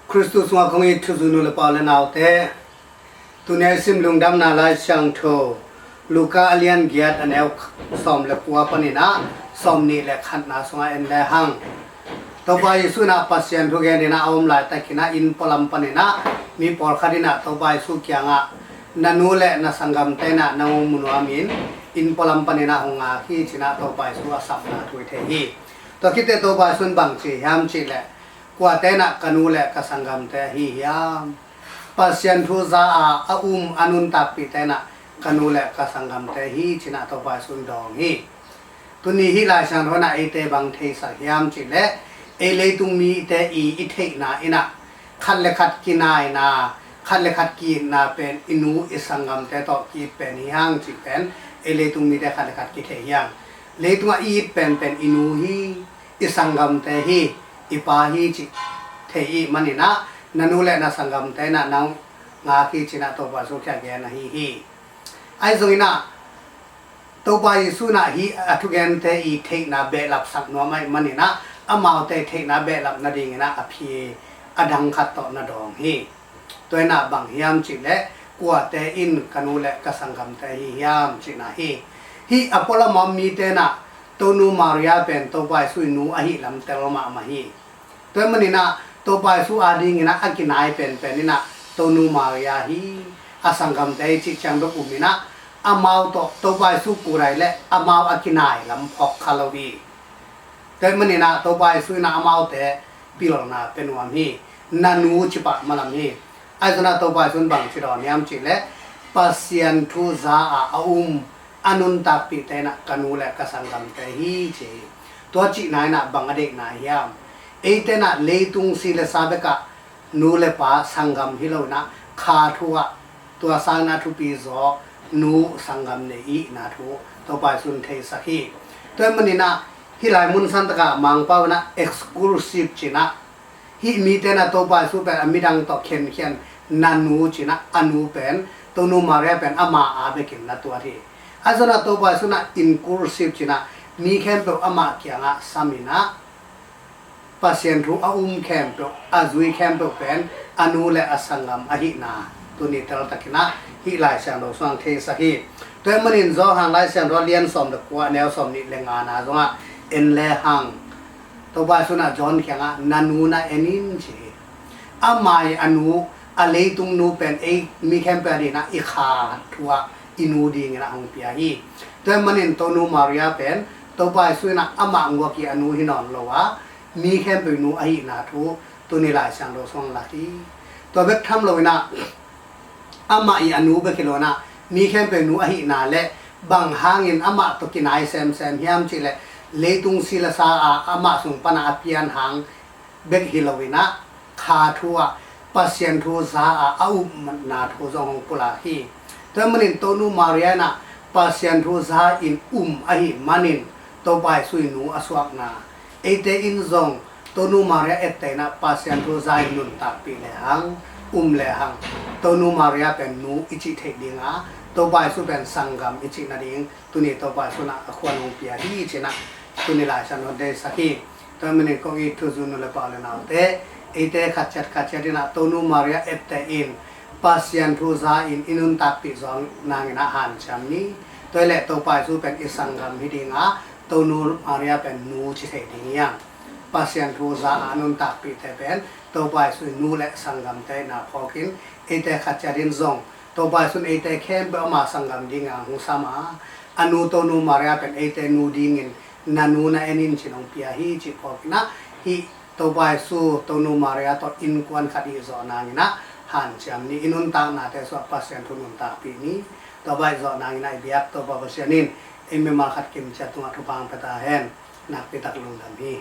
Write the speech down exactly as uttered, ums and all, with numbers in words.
Khristu sungah kong it thuzui nu le pa u le naute, tuni a i sim lungdamna Lai Siangtho Luka a lian giat a neu sawm le kua panin ah sawm nih le khatna sungah en le hang. Topa Jesu in ah Pasian thu gen in ah a om laitakin ah inn pualam panin ah mi pawlkhat in ah Topa Jesu kiangah, "Na nu le na sanggamte in ah nang hong mu nuamin inn pualam panin ah hong ngak hi," ci-in ah Topa Jesu a sapna thu i thei hi. Tua khit teh Topa Jesu in bang ci hiam cih leh, "Kuate in ah ka nu le ka sanggamte ahi hiam? Pasian thu za a a um a nuntakpihte in ah ka nu le ka sanggamte hi," ci-in ah Topa Jesu in dawng hi. Tuni hih Lai Siangtho in ah eite bang theisak hiam cih leh, ei leitung mite i, i theihna in ah khat le khat kinaina, khat le khat ki-itna pen i nu i sanggamte tawh ki-it pen hi hang cih pen ei leitung mite khat le khat kithei hi hang. Leitungah i it penpen i nu hi, i sanggamte hi, i pa hi cih thei i hih manin ah na nu le na sanggamte in ah nang ngak hi, ci-in ah Topa Jesu kiang gen ahi hi. Ahi zongin ah Topa Jesu in ah hih a thugente i theihna behlapsak nuam ahih manin ah amaute theihna behlap nadingin ah a phi a dang khat tawh na dawng hi. Tua in ah bang hiam cih leh, "Kuate in ka nu le ka sanggamte ahi hiam?" cihna hi. Hih a pualam a om mite in ah Tonu Maria pen Topa Jesu i nu ahih lam tel mahmah hi. Tua ahih manin ah Topa Jesu adingin ah a kinai penpen in ah Tonu Maria hi, a sanggamte hi cih ciang bek um in ah, amau tawh Topa Jesu kut ahih leh amau a kinai lam phawk kha lo hi. Tua ahih manin ah Topa Jesu in ah amaute pilna pia nuam hi. "Na nu," ci pah malam hi. Ahi zongin ah Topa Jesu in bang ci dawn hiam cih leh, "Pasian thu za a a um a nuntakpihte in ah ka nu le ka sanggamte hi," ci hi. Tua cihna in ah bang a deihna hiam? Eite in ah leitung si le sa bekah nu le pa sanggam hi lo in ah kha thu ah tua sangin ah thupi zaw nu sanggam nei i hihna thu Topa Jesu in theisak hi. Tua ahih manin ah hih lai mun santak ah Mangpau in ah exclusive ci-in ah hih mite in ah Topa Jesu pen a midang tawh khenkhian, "Na nu," ci-in ah a nu pen Tonu Maria pen ama a bekin na tuat hi. Ahi zongin ah Topa Jesu in ah inclusive ci-in ah mi khempeuh amah kiangah sam in ah Pasian thu a um khempeuh, a zui khempeuh pen a nu le a sanggam ahihna tuni teltakin ah hih Lai Siangtho sungah theisak hi. Tua ahih manin Johan Lai Siangtho a lian sawm le kua, a neu sawm nih le ngana zongah en le hang. Topa Jesu in ah John kiangah, "Na nu na en in," ci hi. Ama i a nu, a leitung nu pen ei mi khempeuh adingin ah i kha thu ah i nu dingin ah hong pia hi. Tua ahih manin Tonu Maria pen Topa Jesu in ah amah nguak i a nu hi nawn lo a, mi khempeuh i nu ahihna thu tuni Lai Siangtho sungah lak hi. Tua bek tham lo in ah amah i a nu bek hi lo in ah mi khempeuh i nu ahihna le bang hangin amah tawh kinai semsem hiam cih leh, leitung si le sa a amah sung pan ah a pian hang bek hi lo in ah kha thu ah Pasian thu za a a upna thu zong hong pulak hi. Tua ahih manin Tonu Maria in ah Pasian thu za in um ahih manin Topa Jesu i nu a suakna, eite in zong Tonu Maria etteh in ah Pasian thu za in nuntakpih le hang, um le hang, Tonu Maria pen nu i cih theih ding a, Topa Jesu pen sanggam i cih nading tuni Topa Jesu in ah a khuan hong pia hi ci-in ah tuni Lai Siangtho in theisak hi. Tua ahih manin kong it thuzui nu le pa u le naute, eite khat ciat khat ciat in ah Tonu Maria etteh in Pasian thu za in i nuntakpih zawh nangin ah hanciam ni. Tua ahih leh Topa Jesu pen i sanggam hi ding a, Tonu Maria pen nu ci thei ding hi hang. Pasian thu za a nuntakpihte pen Topa Jesu i nu le sanggamte ahihna phawkin, eite khat ciat in zong Topa Jesu in eite khempeuh ama sanggam dingin hong sam a, a nu Tonu Maria pen eite nu dingin, "Na nu na en in," ci-in hong pia hi cih phawkin ah, hih Topa Jesu Tonu Maria tawh innkuan khat i hih zawh nangin ah hanciam ni. I nuntaknate sungah Pasian thu nuntakpih ni. Tua bang i hih zawh nangin ah i biak Topa Pasian in ei mimal khat kimciat tungah thupha hong pia ta hen. Nakpi tak lungdam hi.